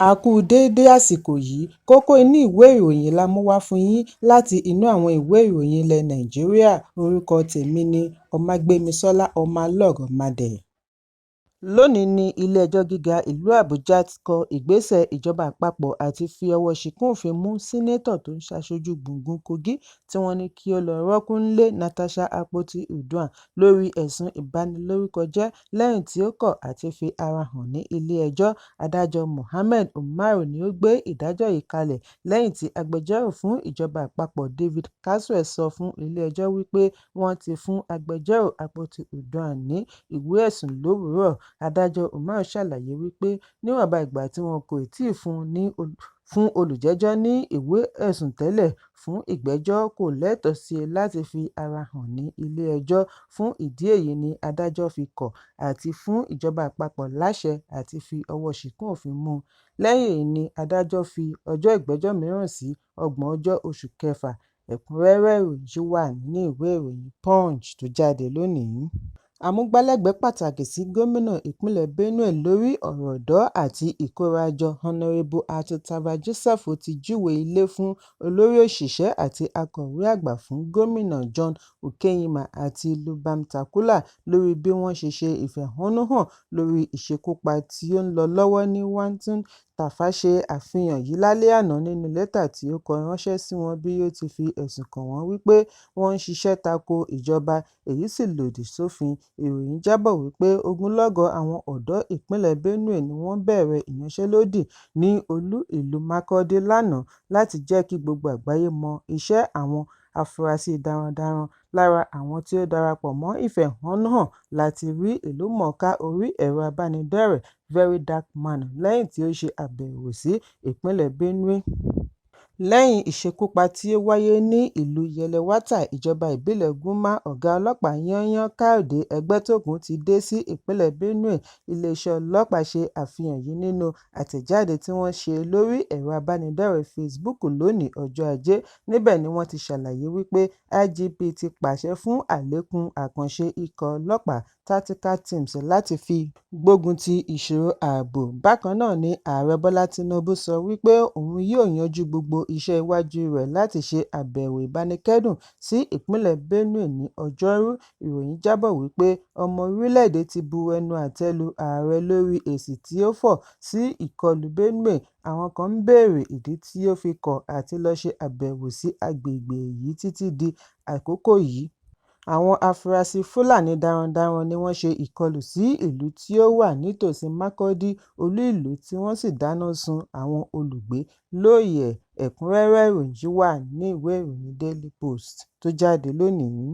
A kú déédé àsìkò yìí. Kókó inú ìwé ìròyìn la mú wá fún yín láti inú àwọn ìwé ìròyìn ilẹ̀ Nàìjíríà. Orúkọ tèmi ni Ọmágbémisọ́lá Ọmọlọ́rọ̀mádé. Lónìí ní ilé-ẹjọ́ gíga ìlú Àbújá kọ ìgbésẹ̀ ìjọba àpapọ̀ àti fi ọwọ́ ṣìkún òfin mú Sẹ́nẹ́tọ̀ tó ń ṣaṣojú gbùngbùn Kogi tí wọ́n ní kí ó lọ́ọ́ rọ́ọ̀kùn nílé, Natasha Akpoti-Uduaghan, lórí ẹ̀sùn ìbanilórúkọjẹ́ lẹ́yìn tí ó kọ̀ àti fi ara hàn ní ilé-ẹjọ́. Adájọ́ Mohammed Umaru ni ó gbé ìdájọ́ yìí kalẹ̀ lẹ́yìn tí agbẹjọ́rò fún ìjọba àpapọ̀ David Carswell sọ fún ilé-ẹjọ́ wípé wọ́n ti fún agbẹjọ́rò Akpoti-Uduaghan ní ìwé ẹ̀sùn lówùúrọ̀. Adájọ́ Umaru ṣàlàyé wípé níwọ̀nba ìgbà tí wọn kò tíì fún olùjẹ́jọ́ ní ìwé ẹ̀sùn tẹ́lẹ̀ fún ìgbẹ́jọ́, kò lẹ́tọ̀ọ́ sí i láti fi ara hàn ní ilé-ẹjọ́. Fún ìdí èyí ni adájọ́ fi kọ̀ àti fún ìjọba àpapọ̀ láṣẹ àti fi ọwọ́ ṣìkún òfin mú un. Lẹ́yìn èyí ni adájọ́ fi ọjọ́ ìgbẹ́jọ́ mìíràn sí 30 oṣù kẹfà. Ẹ̀kúnrẹ́rẹ́ ìròyìn yìí wà nínú ìwé ìròyìn Punch tó jáde lónìí. Amúgbálẹ́gbẹ̀ẹ́ pàtàkì sí gómìnà ìpínlẹ̀ Benue lórí ọ̀rọ̀ ọ̀dọ́ àti ìkórajọ, Honorable Arthur Terver Joseph, ti júwe ilé fún olórí òṣìṣẹ́ àti akọ̀wé àgbà fún gómìnà John Ukeyima àti Lubem Takula lórí bí wọ́n ṣe ṣe ìfẹ̀hónúhàn lórí ìṣekúpa tí ó ń lọ lọ́wọ́ ní Wantun. Terver ṣe àfihàn yìí lálẹ́ àná nínú lẹ́tà tí ó kọ ránṣẹ́ sí wọn bí ó ti fi ẹ̀sùn kàn wọ́n wípé wọ́n ń ṣiṣẹ́ tako ìjọba, èyí sì lòdì sófin. Ìròyìn jábọ̀ wípé ogunlọ́gọ̀ àwọn ọ̀dọ́ ìpínlẹ̀ Benue ni wọ́n bẹ̀rẹ̀ ìyanṣẹ́lódì ní olú-ìlú Makurdi lánàá láti jẹ́ kí gbogbo àgbáyé mọ iṣẹ́ àwọn afurasí darandaran. Lára àwọn tí ó darapọ̀ mọ́ ìfẹ̀hónúhàn la ti rí ìlúmọ̀ọ́ká orí ẹ̀rọ abánidọ́rẹ̀ẹ́ VeryDarkMan lẹ́yìn tí ó ṣe àbẹ̀wò sí ìpínlẹ̀ Benue. Lẹ́yìn ìṣekúpa tí ó wáyé ní ìlú Yelewata, ìjọba ìbílẹ̀ Guma, ọ̀gá ọlọ́pàá yányán Káyọ̀dé Ẹgbẹ́tókun ti dé sí ìpínlẹ̀ Benue. Iléeṣẹ́ ọlọ́pàá ṣe àfihàn yìí nínú àtẹ̀jáde tí wọ́n ṣe lórí ẹ̀rọ abánidọ́rẹ̀ẹ́ Facebook lónìí ọjọ́ Ajé. Níbẹ̀ ni wọ́n ti ṣàlàyé wípé IGP ti pàṣẹ fún àlékún àkànṣe ikọ̀ ọlọ́pàá Tactical Teams láti fi gbógun ti ìṣòro ààbò. Bákan náà ni Ààrẹ Bọ́lá Tinubu sọ wípé òun yóò yanjú gbogbo iṣẹ́ iwájú rẹ̀ láti ṣe àbẹ̀wò ìbánikẹ́dùn sí ìpínlẹ̀ Benue ní Ọjọ́rú. Ìròyìn jábọ̀ wípé ọmọ orílẹ̀-èdè ti bu ẹnu àtẹ́ lu ààrẹ lórí èsì tí ó fọ̀ sí ìkọlù Benue. Àwọn kan ń béèrè ìdí tí ó fi kọ̀ àti lọ ṣe àbẹ̀wò sí agbègbè yìí títí di àkókò yìí. Àwọn afurasí Fúlàní darandaran ni wọ́n ṣe ìkọlù sí ìlú tí ó wà nítòsí Makurdi, olú-ìlú, tí wọ́n sì dáná sun àwọn olùgbé lóòyẹ̀. Ẹ̀kúnrẹ́rẹ́ ìròyìn yìí wà nínú ìwé ìròyìn Daily Post tó jáde lónìí.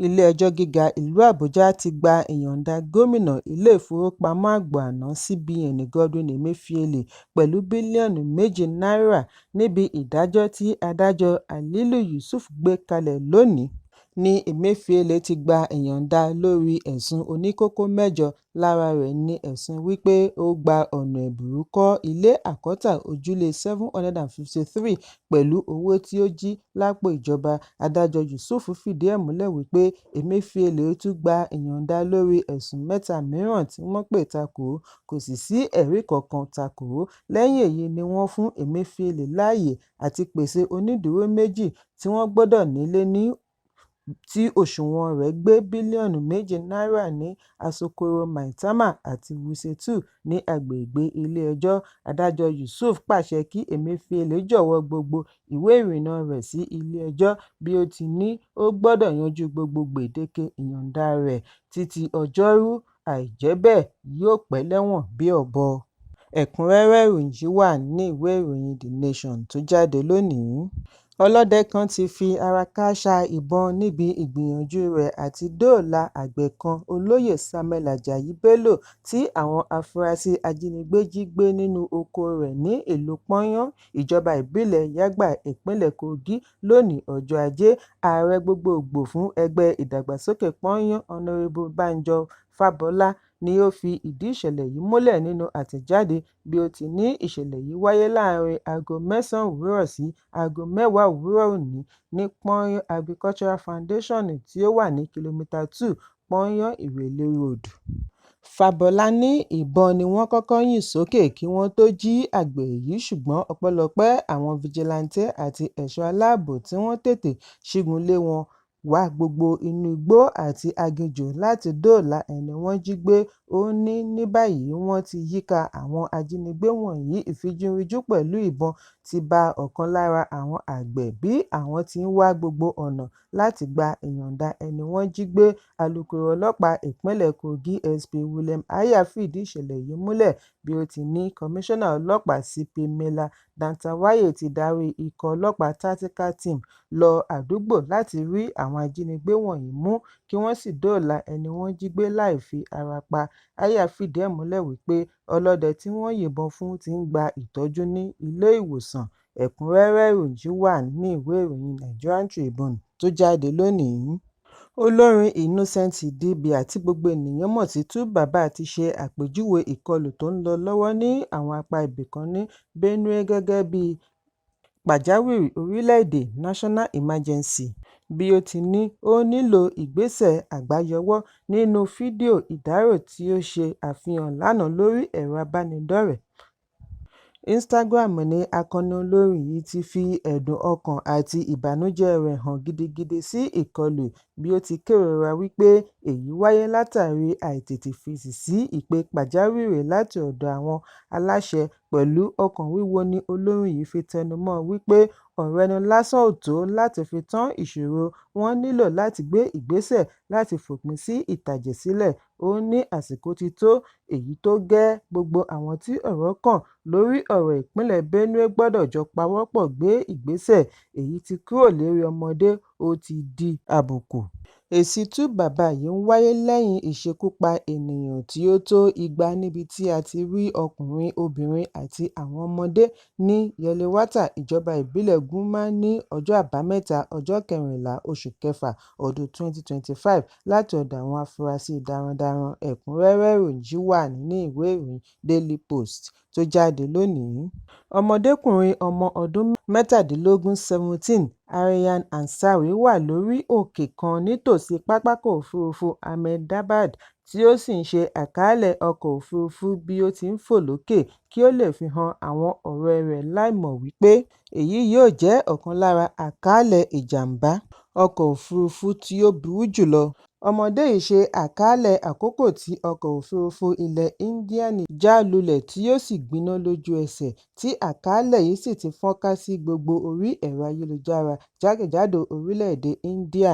Ilé-ẹjọ́ Gíga ìlú Àbújá ti gba ìyọ̀ǹda gómìnà Ilé-ìfowópamọ́ Àgbà àná CBN Godwin Emefiele pẹ̀lú bílíọ̀nù 2 náírà. Níbi ìdájọ́ tí adájọ́ Halilu Yusuf gbé kalẹ̀ lónìí ní Emefiele ti gba ìyọ̀ǹda lórí ẹ̀sùn oníkókó mẹ́jọ. Lára rẹ̀ ní ẹ̀sùn wípé ó gba ọ̀nà ẹ̀bùrú kọ́ ilé àkọ́tà ojúlé 753 pẹ̀lú owó tí ó jí lápò ìjọba. Adájọ́ Yusuf fìdí ẹ̀ múlẹ̀ wípé Emefiele tún gba ìyọ̀ǹda lórí ẹ̀sùn mẹ́ta mìíràn tí wọ́n pè tako ó, kò sì sí ẹ̀rí kankan tako ó. Lẹ́yìn èyí ni wọ́n fún Emefiele láàyè àti pèsè onídùúró méjì tí wọ́n gbọ́dọ̀ nílé ní tí òṣùwọ̀n rẹ̀ gbé bílíọ̀nù 2 náírà ní Asokoro Maitama àti Wuse 2 ní agbègbè ilé-ẹjọ́. Adájọ́ Yusuf pàṣẹ kí Emefiele jọ̀wọ́ gbogbo ìwé ìrìnnà rẹ̀ sí ilé-ẹjọ́ bí ó ti ní ó gbọ́dọ̀ yanjú gbogbo gbèdéke ìyọ̀ǹda rẹ̀ títí Ọjọ́rú, àìjẹ́ bẹ́ẹ̀ yóò pẹ́ lẹ́wọ̀n bí ọ̀bọ. Ẹ̀kúnrẹ́rẹ́ ìròyìn yìí wà nínú ìwé ìròyìn The Nation tó jáde lónìí. Ọlọ́dẹ kan ti fi ara kááṣá ìbọn níbi ìgbìyànjú rẹ̀ àti dóòlà àgbẹ̀ kan, Olóyè Samuel Ajayi Bello, tí àwọn afurasí ajínigbé jí gbé nínú oko rẹ̀ ní ìlú Pọ́nyán, ìjọba ìbílẹ̀ Yàgbà, ìpínlẹ̀ Kogi lónìí ọjọ́ Ajé. Ààrẹ gbogboògbò fún Ẹgbẹ́ Ìdàgbàsókè Pọ́nyán, Honorable Banjo Fábọlá, ni ó fi ìdí ìṣẹ̀lẹ̀ yìí múlẹ̀ nínú àtẹ̀jáde bí ó ti ní ìṣẹ̀lẹ̀ yìí wáyé láàárín aago 9 òwúrọ̀ sí aago 10 òwúrọ̀ òní ní Pọ́nyán Agricultural Foundation tí ó wà ní Kìlómítà 2, Pọ́nyán-Ìrèlè Road. Fàbọlá ní ìbọn ni wọ́n kọ́kọ́ yìn sókè kí wọ́n tóó jí àgbẹ̀ yìí, ṣùgbọ́n ọpẹ́lọpẹ́ àwọn fijilantànté àti ẹ̀ṣọ́ aláàbò tí wọ́n tètè ṣígun lé wọn, wá gbogbo inú igbó àti aginjù láti dóòlà ẹni wọ́n jí gbé. Ó ní ní báyìí wọ́n ti yíká àwọn ajínigbé wọ̀nyí ìfijúrinjú pẹ̀lú ìbọn ti bá ọ̀kan lára àwọn àgbẹ̀ bí àwọn ti ń wá gbogbo ọ̀nà láti gba ìyọ̀ǹda ẹni wọ́n jí gbé. Alūkkóró ọlọ́pàá ìpínlẹ̀ Kogi, SP William Aya, fìdí ìṣẹ̀lẹ̀ yìí múlẹ̀ bí ó ti ní Kọmíṣánná Ọlọ́pàá CP Miller Dantawaye ti darí ikọ̀ ọlọ́pàá Tactical Team lọ àdúgbò láti rí àwọn ajínigbé wọ̀nyí mú kí wọ́n sì dóòlà ẹni wọ́n jí gbé láì fi ara pa. Aya fìdí ẹ̀ múlẹ̀ wípé ọlọ́dẹ tí wọ́n yìnbọn fún ti ń gba ìtọ́jú ní ilé-ìwòsàn. Ẹ̀kúnrẹ́rẹ́ ìròyìn yìí wà nínú ìwé ìròyìn Nigerian Tribune tó jáde lónìí. Olórin Innocent Idibia tí gbogbo ènìyàn mọ̀ sí 2Baba ti ṣe àpèjúwe ìkọlù tó ń lọ lọ́wọ́ ní àwọn apá ibìkan ní Benue gẹ́gẹ́ bíi pàjáwìrì orílẹ̀-èdè (national emergency), bí ó ti ní ó nílò ìgbésẹ̀ àgbáyọwọ́. Nínú fídíò ìdárò tí ó ṣe àfihàn lánàá lórí ẹ̀rọ ìbánidọ́rẹ̀ẹ́ Instagram ni akọni olórin yìí ti fi ẹ̀dùn ọkàn àti ìbànújẹ́ rẹ̀ hàn gidigidi sí ìkọlù, bí ó ti kérora wípé èyí wáyé látàrí àìtètè fèsì sí ìpè pàjáwìrì láti ọ̀dọ̀ àwọn aláṣẹ. Pẹ̀lú ọkàn wíwúwo ni olórin yìí fi tẹnumọ́ọ wípé ọ̀rọ̀ ẹnu lásán ò tó láti fi tán ìṣòro, wọ́n nílò láti gbé ìgbésẹ̀ láti fòpin sí ìtàjẹ̀sílẹ̀. Ó ní àsìkò ti tó, èyí tó gẹ́, gbogbo àwọn tí ọ̀rọ̀ kàn lórí ọ̀rọ̀ ìpínlẹ̀ Benue gbọdọ̀ jọ pawọ́pọ̀ gbé ìgbésẹ̀, èyí ti kúrò lérí ọmọdé, ó ti di àbùkù. Èsì 2Baba yìí ń wáyé lẹ́yìn ìṣekúpa ènìyàn tí ó tó igba níbi tí a ti rí ọkùnrin, obìnrin àti àwọn ọmọdé ní Yelewata, ìjọba ìbílẹ̀ Gulmà ní ọjọ́ Àbámẹ́ta, ọjọ́ 14 oṣù kẹfà ọdún 2025 láti ọ̀dọ̀ àwọn afurasí darandaran. Ẹ̀kúnrẹ́rẹ́ ìròyìn yìí wà nínú ìwé ìròyìn Daily Post tó jáde lónìí. Ọmọdékùnrin ọmọ ọdún 17, 17, Aryan Ansari wà lórí òkè kan nítòsí pápákọ̀ òfuurufú Ahmedabad tí ó sì ń ṣe àkàálẹ̀ ọkọ̀ òfuurufú bí ó ti ń fò lókè kí ó lè fi han àwọn ọ̀rẹ́ rẹ̀ láìmọ̀ wípé èyí yóò jẹ́ ọ̀kan lára àkàálẹ̀ ìjàm̀bá ọkọ̀ òfuurufú tí ó burú jùlọ. Ọmọdé yìí ṣe àkàálẹ̀ àkókò tí ọkọ̀ òfuurufú ilẹ̀ Índíàní já lulẹ̀ tí ó sì gbiná lójú ẹsẹ̀, tí àkàálẹ̀ yìí sì ti fọ́nká sí gbogbo orí ẹ̀rọ ayélujára jákèjádò orílẹ̀-èdè India.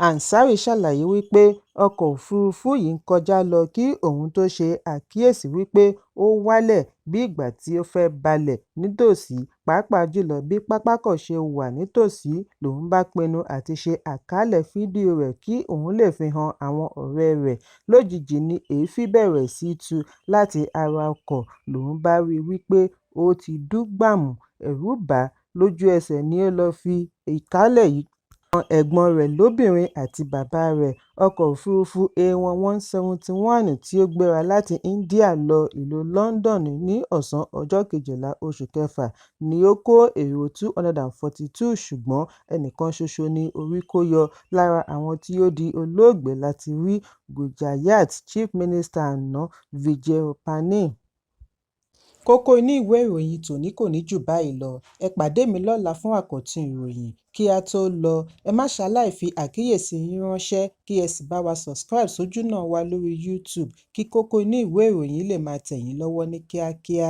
Ansari ṣàlàyé wípé ọkọ̀ òfuurufú yìí ń kọjá lọ kí òun tó ṣe àkíyèsí wípé ó wálẹ̀ bí ìgbà tí ó fẹ́ balẹ̀ nítòsí, pàápàá jùlọ bí pápákọ̀ ṣe wà nítòsí, lòun bá pinnu àti ṣe àkàálẹ̀ fídíò rẹ̀ kí òun lè fi han àwọn ọ̀rẹ́ rẹ̀. Lójijì ni èéfín bẹ̀rẹ̀ sí í tú láti ara ọkọ̀, lòun bá rí i wípé ó ti dún gbàmù, ẹ̀rù bà á, lójú ẹsẹ̀ ni ó lọ́ọ́ fi ìkàálẹ̀ yìí han ẹ̀gbọ́n rẹ̀ lóbìnrin àti bàbáa rẹ̀. Ọkọ̀ òfuurufú A171 tí ó gbéra láti India lọ ìlú London ní ọ̀sán ọjọ́ 12 oṣù kẹfà ní ó kó èrò 242, ṣùgbọ́n ẹnìkan ṣoṣo ní orí kó yọ. Lára àwọn tí ó di olóògbé láti rí Gujarat Chief Minister àná Vijay Rupani. Kókó inú ìwé ìròyìn tòní kò ní jù báyìí lọ. Ẹ pàdé mi lọ́la fún àkọ́tún ìròyìn. Kí á tó lọ, ẹ má ṣaláì fi àkíyèsí yín ránṣẹ́ kí ẹ sì bá wa subscribe sójúnà wa lórí YouTube kí kókó inú ìwé ìròyìn lè máa tẹ̀ yín lọ́wọ́ ní kíákíá.